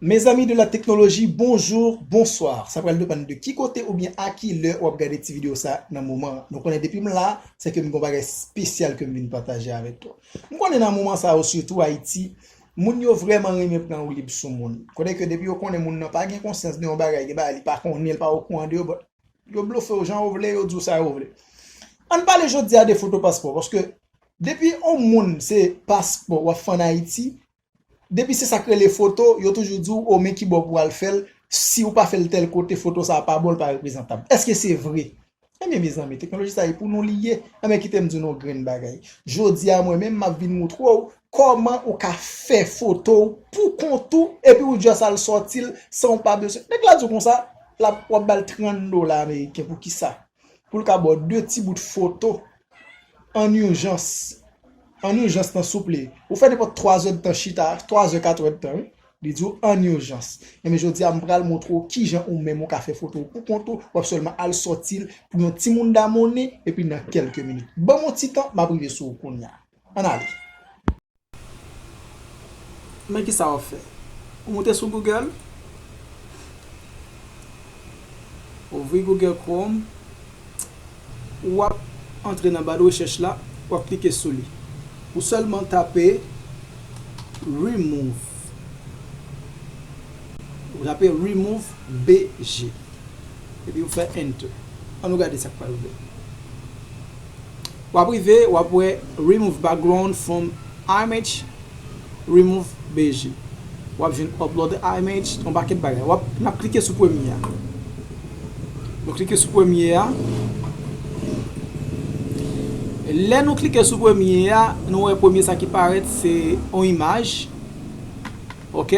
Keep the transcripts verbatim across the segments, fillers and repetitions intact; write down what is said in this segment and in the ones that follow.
Mes amis de la technologie, bonjour, bonsoir. Sa pral depann de ki kote oubyen a ki lè w ap gade ti videyo sa nan moman an. Nou konnen depi m la, se ke m gon bagay espesyal ke m vin pataje avèk nou. M konnen nan moman sa yo, sitou Ayiti, moun yo vrèman renmen pran woulib sou moun. Kote ke depi yo konnen moun nan pa gen konsyans de yon bagay, gen bagay li pa konnen, li pa okouran de yo, but yo blofe w jan yo vle, yo di w sa yo vle. Ann pale jodi a de foto paspò, paske depi yon moun se paspò w ap fè ann Ayiti, depi se sa k rele foto, yo toujou di w, o, men ki bò pou w al fè l, si w pa fè l tèl kote, foto sa a pa bon, l pa reprezantab. Èske se vre? Ebyen, mezanmi, teknoloji sa e pou nou li ye. Ebyen, kite m di nou yon grenn bagay. Jodi a, mwen menm, m ap vin moutre w kòman ou ka fè foto w pou kont ou, epi ou just al sòti l san w pa bezwen. Nèg la di w konsa, l ap, w ap ba l trant dola ameriken. Poukisa? Pou l ka ba w de ti bout foto an ijans. An ijans nan souple. Ou fè nenpòt twa zè d tan chita, twa zè, kat zè d tan, wi. Li di w an ijans. Ebyen, jodi a, m pral montre w kijan ou menm ou ka fè foto w pou kont ou, w ap sèlman al sòti l pou yon timoun da monnen, epi nan kèlke minit. Ban m yon ti tan, m ap rive sou ou kounye a. Ann ale. Men kisa w ap fè? Ou moute sou Google, ouvri Google Chrome, w ap antre nan ba de rechèch la, w ap klike sou li. Ou sèlman tape remove. Ou tape remove B G. Epi ou fè enter. Ann nou gade sa k pral ouvè. W ap rive, w ap wè remove background from image, remove B G. W ap jwenn upload image, yon pakèt bagay. W ap, n ap klike sou premye a. Nou klike sou premye a. Lè nou klike sou premye a, nou wè premye sa ki parèt se yon imaj. Ok?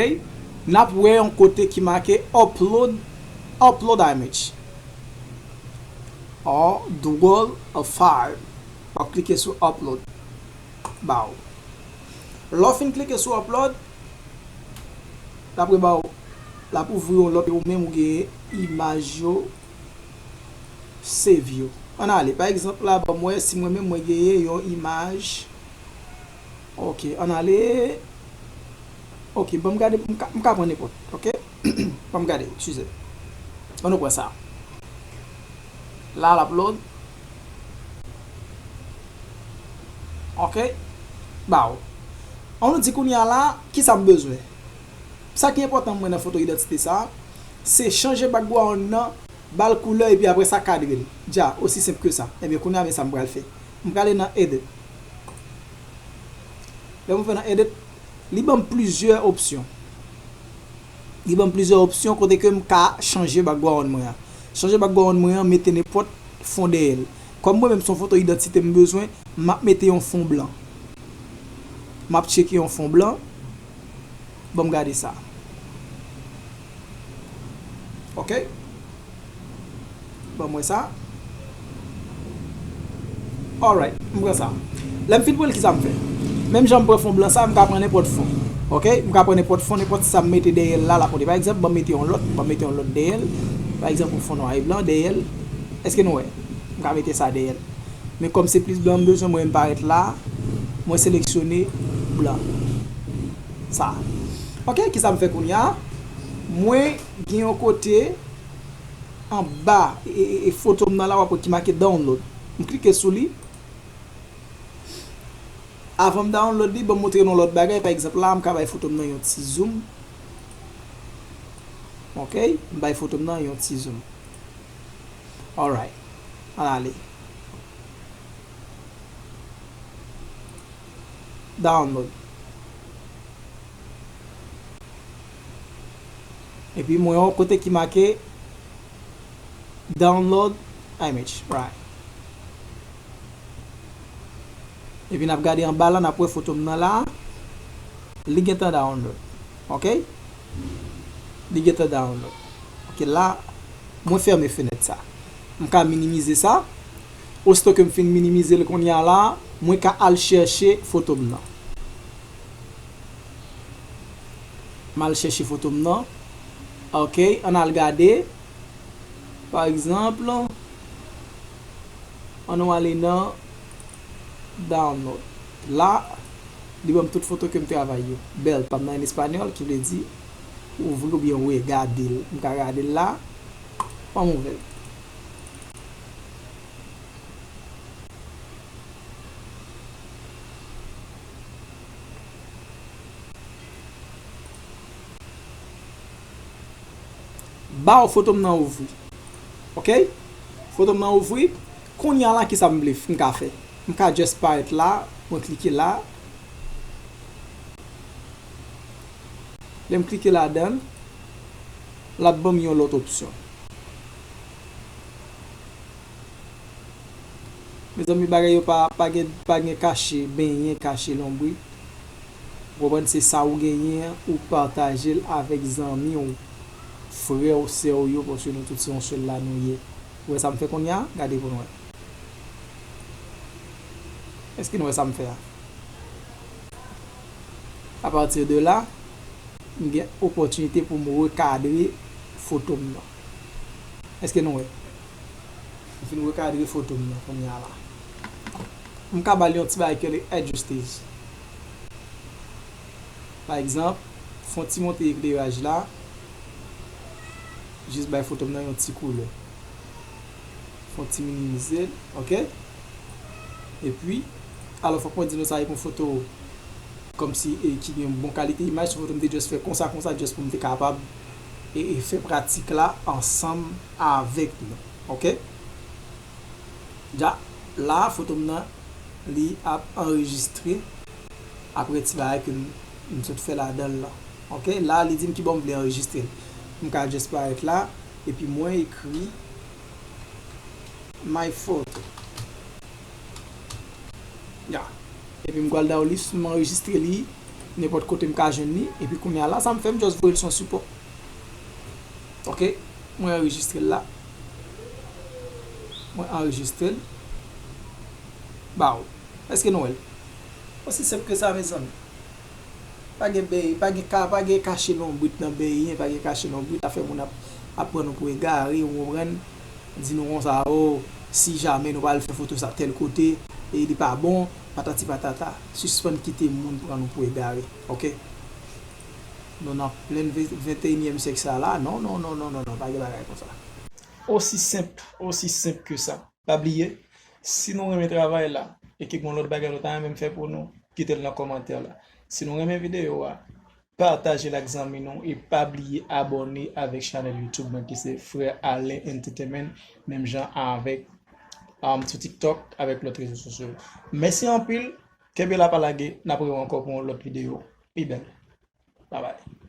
N ap wè yon kote ki make upload, upload image or Google a file. W ap klike sou upload. Ba w. Lè w fin klike sou upload, l ap re ba w, l ap ouvri yon lòt, ou menm ou genyen imaj yo, save yo. Ann ale. Pa egzanp la, ban m wè si mwen menm mwen genyen yon imaj. Ok, ann ale. Ok, ban m gade, m ka, m ka pran nenpòt. Ok? Ban m gade, eskize. Ann nou pran sa. La, l ap load. Ok? Ba w. Ann nou di kounye a la, kisa m bezwen? Sa ki enpòtan mwen nan foto idantite sa, se chanje background nan, ba l koulè, epi apre sa kadre l. Dja, osi senp ke sa. Ebyen, kounye a, men sa m pral fè. M prale nan edit. Lè mwen fè nan edit, li ban m plizyè opsyon. Li ban m plizyè opsyon kote ke m ka chanje background mwen an. Chanje background mwen an, mete nenpòt fon dèyè l. Kòm mwen menm se yon foto idantite m bezwen, m ap mete yon fon blan. M ap tcheke yon fon blan. Ban m gade sa. Ok? Ban m wè sa. Alright, m pran sa. Lè m fin pran l, kisa m fè? Menm jan m pran fon blan sa, m ka pran nenpòt fon. Ok? M ka pran nenpòt fon, nenpòt sa m mete dèyè l la, l ap monte. Pa egzanp, ban m mete yon lòt, ban m mete yon lòt dèyè l. Pa egzanp, yon fon nwa e blan dèyè l. Èske nou wè? M ka mete sa dèyè l. Men kòm se plis blan m bezwen, mwen menm parèt la, mwen seleksyone blan. Sa. Ok, kisa m fè kounye a? Mwen gen yon kote anba e, e, e foto m nan la, w ap wè ki make download. M klike sou li. Avan m download li, ban m montre nou lòt bagay. Pa egzanp la, m ka bay foto m nan yon ti zoom. Ok, m bay foto m nan yon ti zoom. Alright. Ann ale. Download. Epi mwen wè yon kote ki make download image. Right. Epi n ap gade anba la, n ap wè foto m nan la. Li gentan download. Ok? Li gentan download. Ok, la, mwen fèmen fenèt sa. M ka minimize sa. Osito ke m fin minimize l kounye a la, mwen ka al chèche foto m nan. M al chèche foto m nan. Ok, ann al gade. Pa egzanp, ann nou ale nan download. La, li ban m tout foto ke m travay yo. Bèl, pa m nan an espanyòl, ki vle di ouvri oubyen regade l. M ka gade l la. Ban m ouvè l. Baw foto m nan ouvri. Ok? Foto m nan ouvri. Kounye a la, kisa m vle f-, m ka fè? M ka just parèt la, mwen klike la. Lè m klike ladan l, l ap ban m yon lòt opsyon. Mezanmi, bagay yo pa, pa gen, pa gen kache benyen, kache lonbrit. Ou konprann, se sa ou genyen an, ou pataje l avèk zanmi w, frè w, sè w yo, paske nou tout se yon sèl la nou ye. Ou wè sa m fè kounye a? Gade pou n wè. Èske nou wè sa m fè a? Apati de la, m gen opòtinite pou m rekadre foto m nan. Èske nou wè? M fin rekadre foto m nan kounye a la. M ka ba l yon ti bagay ki rele adjustes. Pa egzanp, fè yon ti monte ekleraj la, jis bay foto m nan yon ti koulè. Fè yon ti minimize l, ok? Epi, alò, fòk mwen di nou sa, e pou foto kòmsi, e, ki gen bon kalite imaj, se foto m te just fè konsa, konsa, just pou m te kapab, e, e fè pratik la ansanm avèk nou, ok? Dja, la, foto m nan, li ap anrejistre apre ti bagay ke m, m sot fè ladan l lan. Ok, la, li di m ki bò m vle anrejistre l. M ka just parèt la, epi mwen ekri my photo. Ya. Epi m pral download li, m anrejistre li, nenpòt kote m ka jwenn li. Epi kounye a la, sa m fè, m just voye l sou sipò. Ok, mwen anrejistre l la. Mwen anrejistre l. Baw. Èske nou wè l? Osi senp ke sa, mezanmi. Pa gen bèy, pa gen ka, pa gen kache lonbrit nan benyen, pa gen kache lonbrit, afè moun ap, ap pran nou pou egare, ou konprann? Di nou konsa, o, si jamè nou pral fè foto sa tèl kote, e li pa bon, patati patata. Sispann kite moun pran nou pou egare, ok? Nou nan plenn ve-, venteyinyèm syèk sa la, non, non, non, pa gen bagay konsa. Osi senp, osi senp ke sa. Pa bliye, si nou renmen travay la, e ke gen lòt bagay nou ta renmen m fè pou nou, kite l nan kòmantè la. Si nou renmen videyo a, pataje l ak zanmi nou e pa bliye abòne avèk chanèl YouTube mwen ki se Frè Alain Entertainment, menm jan avèk, um, sou TikTok, avèk lòt rezo sosyo. Mèsi anpil, kenbe la pa lage, n ap rewè ankò pou yon lòt videyo. Pi bèl. Bye bye.